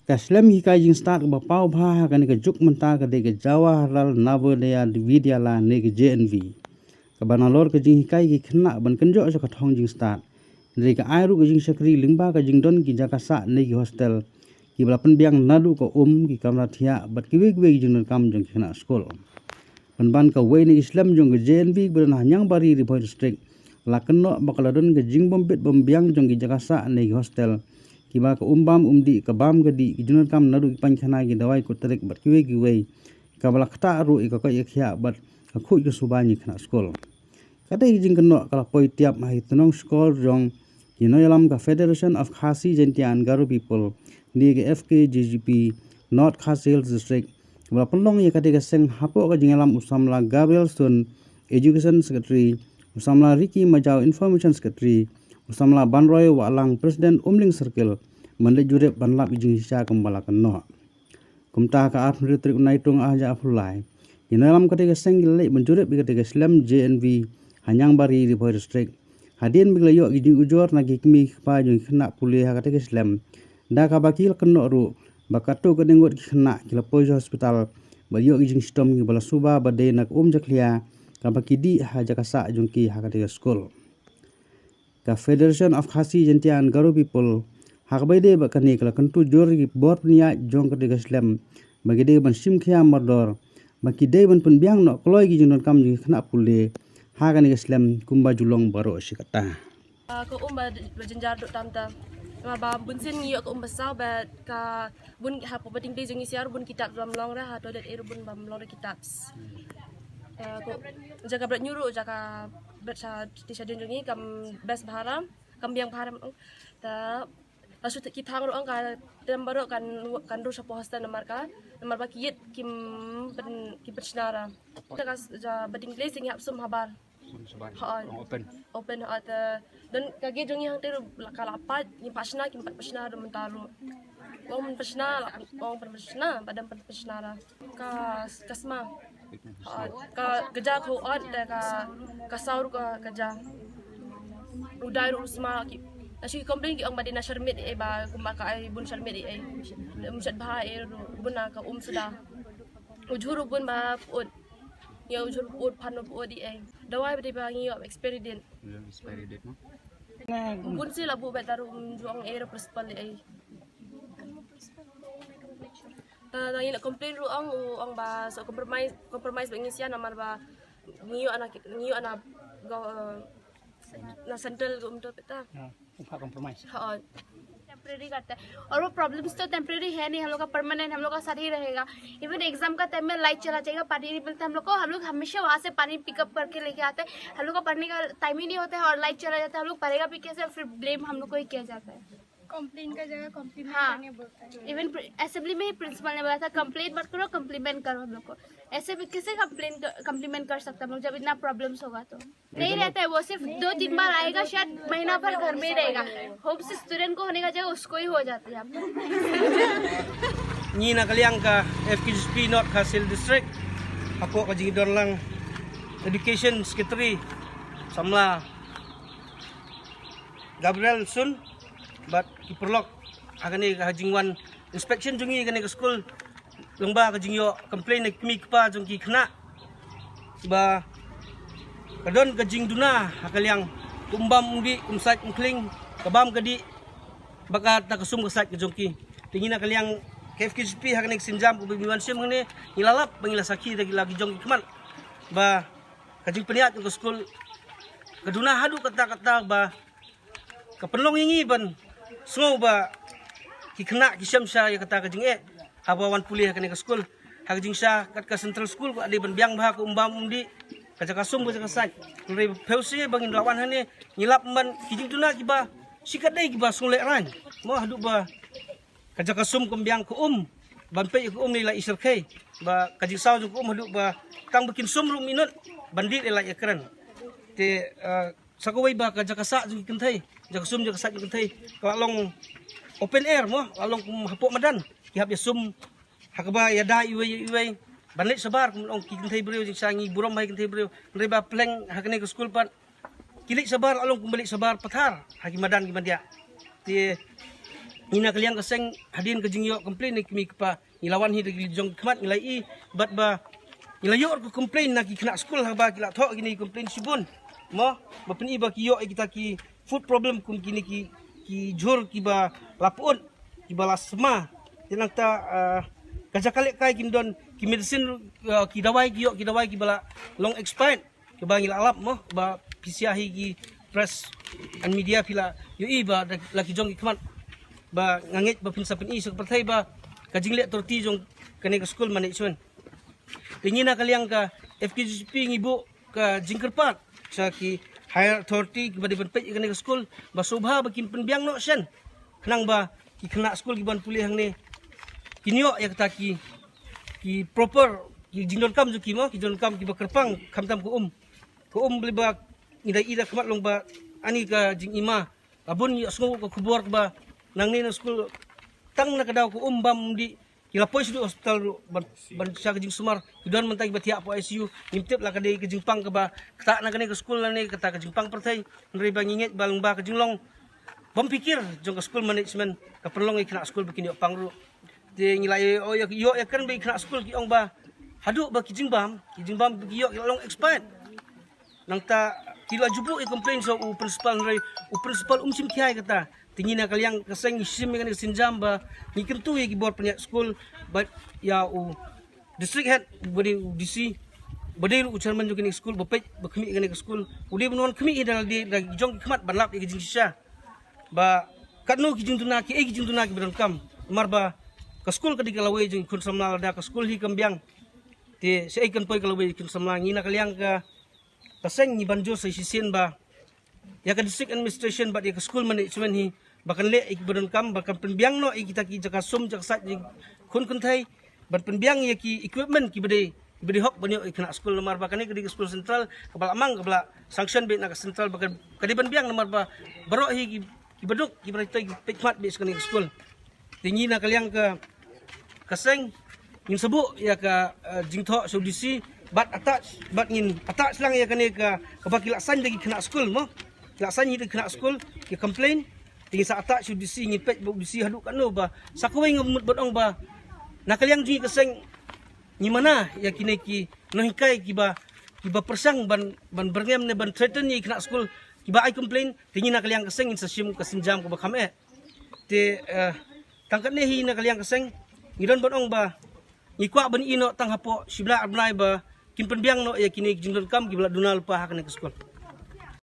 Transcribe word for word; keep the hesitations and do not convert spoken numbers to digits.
Ka shlem hikai jingstad kaba paw bha ha kane ka juk mynta ka dei ka Jawaharlal Navodaya Vidyalaya ne ka J N V, kaba nalor ka jinghikai ki khynnah ban kynjoh sha ka thong jingstad. Hynrei ka ai ruh ka jingshakri lyngba ka jingdon ki jaka sah ne ki hostel kiba la pynbiang naduh ka um, ki kamra thiah bad kiwei kiwei ki jingdonkam jong ki khynnah skul. Pynban kawei na ki shlem jong ka J N V ba don ha Niangbari, Ri Bhoi District, la kynnoh ba ka la don ka jingbym bit bym biang jong ki jaka sah ne ki hostel kiba ka um bam um dih, ka bam ka dih, ki jingdonkam naduh ki painkhana, ki dawai kut tarik bad kiwei kiwei, kaba la ktah ruh ïa ka koit ka khiah bad ka khuid ka suba jong ki khynnah skul. Katei ka jingkynnoh ka la poi tiap ha ki tnong shkor jong ki nongïalam ka Federation of Khasi Jaintia and Garo People ne ka F K G G P North Khasi Hills District, kaba la pynlong ïa katei ka seng hapoh ka jingïalam u samla Gabriel Sun, Education Secretary, u samla Ricky Majaw, Information Secretary, u samla Banroy Wahlang, President Umling Circle, ban leit jurip ban lap ïa ka jingshisha kumba la kynnoh. Kumta ka arphew tarik u Naitung arhajar arphew lai, ki nongïalam katei ka seng ki la leit ban jurip ïa katei ka shlem J N V ha Niangbari, Ri Bhoi District. Hadien ba ki la ïoh ki jingujor na ki kmie ki kpa jong ki khynnah pule ha katei ka shlem, da kaba ki la kynnoh ruh ba katto katne ngut ki khynnah ki la poi sha hospital bad ïoh ki jingshitom kiba la suba ba dei na ka um jakhlia kaba ki dih ha jaka sah jong ki ha katei ka skul. Ka Federation of Khasi Jaintia and Garo People ha kaba ïadei bad kane ka la kyntu jur ïa ki bor pynïaid jong katei ka shlem ba ki dei ban shim khia mardor, ba ki dei ban pynbiang noh kloi ki jingdonkam jong ki khynnah pule ha kane ka shlem kumba ju long baroh shi katta. Ah, ka um ba, ba jynjar duh tam ta. Namar ba bun sien ngi ïoh ka um ba saw bad ka bun ha pu ba ding dei jong ngi sha ruh bun ki tap bam long ra, ha toilet ïa ruh bun bam long ra ki tap. Ah, ko jaka bret ngi ruh, jaka bret sha ti sha dien jong ngi kam best bha ra, kam biang bha ra. Ta la shu ki thang ruh ong ka tem baroh kan, kan ruh sha po hostel namar ka, namar ba ki ïit kim pen, ki pen shna ra. Jaka s-, ja ba ding dei sing hap sum habar. Sum sabar. Ha. Ong open. Open ha ta don ka gate jong ngi hangtei ruh la ka la pat, ngi pat shna, kim pat pat shna ruh mynta ruh. Ong pat shna la, ong pat shna, pat dang pat shna ra. Ka, ka sma. Ha, ka, ka ja ko ot da ka, ka saw ruh ka, ka ja. U dai ruh u sma ki. Na shu ki complain ki ong ba dei na sharmit eh ba kumba ka ai bun sharmit eh. Um shat bha eh ruh bun na ka um suda. U jhur ruh bun ba put. Ïa u jhur put phan ruh put eh. Dawai ba dei ba ngi ïoh expiry date. Ïa expiry date mo. Bun sien la buh ba ta ruh um ju ong eh ruh principal eh. Ta, ta ngi la complain ruh ong, u ong ba so compromise, compromise ba ngi sian namar ba ngi ïoh na, ngi ïoh na go, eh, na central ko um to peta. Ha, u pha compromise. Ha. टेम्परेरी करता है, और वो प्रॉब्लम्स तो टेम्परेरी है नहीं, हम लोग का परमानेंट हम लोग का साथ ही रहेगा। इवन एग्जाम का टाइम में लाइट चला जाएगा, पानी नहीं मिलता हम लोग को, हम लोग हमेशा वहाँ से पानी पिकअप करके लेके आते हैं। हम लोग का पढ़ने का टाइम ही नहीं होता है और लाइट चला जाता है, हम लोग पढ़ेगा भी कैसे, फिर ब्लेम हम लोग को ही किया जाता है। कंप्लेन का जगह कॉम्प्लीमेंट हाँ। करने बोलता है। इवन प्रि-, असेंबली में ही प्रिंसिपल ने बोला था, "कंप्लेन मत करो, कॉम्प्लीमेंट करो हम लोग को।" ऐसे भी कैसे कंप्लेन क-, कॉम्प्लीमेंट कर सकते हैं हम लोग, जब इतना प्रॉब्लम्स होगा तो? नहीं रहता है, वो सिर्फ दो तीन बार आएगा, शायद महीना भर घर में ही रहेगा। होम से स्टूडेंट को होने का जगह उसको ही हो जाती है। Ngi na ka liang ka F K G G P North Khasi Hills District, hapoh ka jingdon lang Education Secretary, samla Gabriel Sun, bad ki paralok ha kane ka jingwan inspection jong ngi kane ka skul, lyngba ka jingïoh complain na ki kmie ki kpa jong ki khynnah ba ka don ka jingduna ha ka liang ka um bam um dih, ka um sait um khling, ka bam ka dih, bad kata ka sum ka sait ka jong ki. Te ngi na ka liang ka F K G P ha kane ka sienjam kaba ngi wan shim hangne, ngi la lap bad ngi la sakhi da ki la ki jong ki khmat ba ka jingpynïaid jong ka skul ka duna haduh katta katta ba ka pynlong ïa ngi ban sngew ba ki khynnah ki shem sha ïa kata ka jingeh haba wan pule ha kane ka skul. Ha ka jingshisha kat ka central school ka dei ban biang bha ka um bam um dih, ka jaka sum ka jaka sait. Hynrei phew sien ba ngin la wan hangne ngi lap ban ki jingduna kiba shi kat dei kiba sngewlehrain mo, haduh ba ka jaka sum kam biang, ka um ban peit ka um ne la i syrkhei, ba ka jingsaw jong ka um haduh ba tang ba kin sum ruh minot ban dih ïa la ïa kren. Te, eh, sa kawei ba ka jaka sah jong ki kynthei, jaka sum jaka sah jong ki kynthei ka la long open air mo, la long kum hapoh madan, ki hap ïa sum ha kaba ïada iwei ïa iwei ban leit shabar. Kum long ki kynthei briew, jingshisha ngi burom ha ki kynthei briew, hynrei ba pleng ha kane ka skul pat ki leit shabar la long kumba leit shabar pathar ha ki madan ki madia. Te ngi na ka liang ka seng hadien ka jingïoh complain na ki kmie ki kpa, ngi la wan hi da ki jong ki khmat, ngi la ïohi bad ba ngi la ïoh ka complain na ki khynnah skul haba ki la thoh kine ki complain shibun. Mo, ba pyni ba ki ïoh ïa kita ki food problem kum kine ki, ki jhur kiba la pyut, kiba la sma. Te nangta, ah, ka jaka lehkai kim don ki medicine, ah, ki dawai ki ïoh, ki dawai kiba la long expired. Kaba ngi la lap mo, ba phi sha hi ki press and media phi la ïohi ba da la ki jong ki khmat. Ba nga ngeit ba phin sa pyni sha ka pyrthei ba ka jingleh torti jong kane ka school management. Te ngi na ka liang ka F K G P ngi buh ka jingkyrpad sha ki higher authority kiba dei ban peit ïa kane ka school ba sngewbha ba kin pynbiang noh shen. Khnang ba ki khynnah skul ki ban pule hangne kin ïoh ïa kata ki, ki proper, ki jingdonkam jong ki mo, ki jingdonkam kiba kyrpang, khamtam ka um. Ka um, balei ba ngi da i da khmat long ba ani ka jingima. Ka bun ïa sngew ka khubor ba nangne na skul tang na ka daw ka um bam dih, ki la poi sha hospital ruh ban, ban sha ka jingsumar. Ki don mynta kiba thiah hapoh I C U. Ngim tip la ka dei ka jingpang kaba kata na kane ka skul lane kata ka jingpang pyrthei. Hynrei ba ngi ngeit ba lyngba ka jinglong bym phikir jong ka school management ka pynlong ïa ki khynnah skul ba kin ïoh pang ruh. Te ngi la ïoh, ïoh, ïoh ïa kren ba ki khynnah skul ki ong ba haduh ba ki jingbam, ki jingbam ba ki ïoh ki la long expired. Nangta ki la ju buh ïa complain sha u principal, hynrei u principal um shim khia ïa kata. Te ngi na ka liang ka seng ngi shim ïa kane ka sienjam ba ngi kyntu ïa ki bor pynïaid skul bad ïa u district head ba dei u D C, ba dei ruh u chairman jong kane ka skul, ba peit ba khmih ïa kane ka skul. U dei ban wan khmih hi da lade da ki jong ki khmat ban lap ïa ki jingshisha. Ba katno ki jingduna, kiei ki jingduna kiba donkam. Namar ba ka skul ka dei ka lawei jong ki khun samla, lada ka skul hi kam biang, te shaei kan poi ka lawei ki khun samla? Ngi na ka liang ka, ka seng ngi ban jur sa shisien ba ïa ka district administration bad ïa ka school management hi ba kan leh ïa kiba donkam, ba kan pynbiang noh ïa kita ki jaka sum jaka sait jong ki khun kynthei, ban pynbiang ïa ki equipment kiba dei, kiba dei hok ban ïoh ïa ki khynnah skul. Namar ba kane ka dei ka skul central kaba la mang, kaba la sanction beit na ka central, ba ka, ka dei ban biang namar ba baroh hi ki, kiba duk, kiba dei ki peit khmat beit sha kane ka skul. Te ngi na ka liang ka, ka seng ngin sa buh ïa ka, eh, jingthoh sha u D C bad attach, bad ngin attach lang ïa kane ka, kaba ki la sign da ki khynnah skul mo. Ki la sign hi da ki khynnah skul ki complain. Te ngin sa attach sha u D C, ngin peit ba u D C haduh katno ba sa kawei nga mut ban ong ba na ka liang jong ngi ka seng ngi mana ïa kine ki nonghikai kiba, kiba pyrshang ban, ban byrngem ne ban threaten ïa ki khynnah skul kiba ai complain. Te ngi na ka liang ka seng ngin sa shim ka sienjam kaba kham eh. Te, eh, tang katne hi na ka liang ka seng ngi don ban ong ba ngi kwah ban ïeh noh tang hapoh shi bnai ar bnai ba kin pynbiang noh ïa kine ki jingdonkam kiba la duna lypa ha kane ka skul.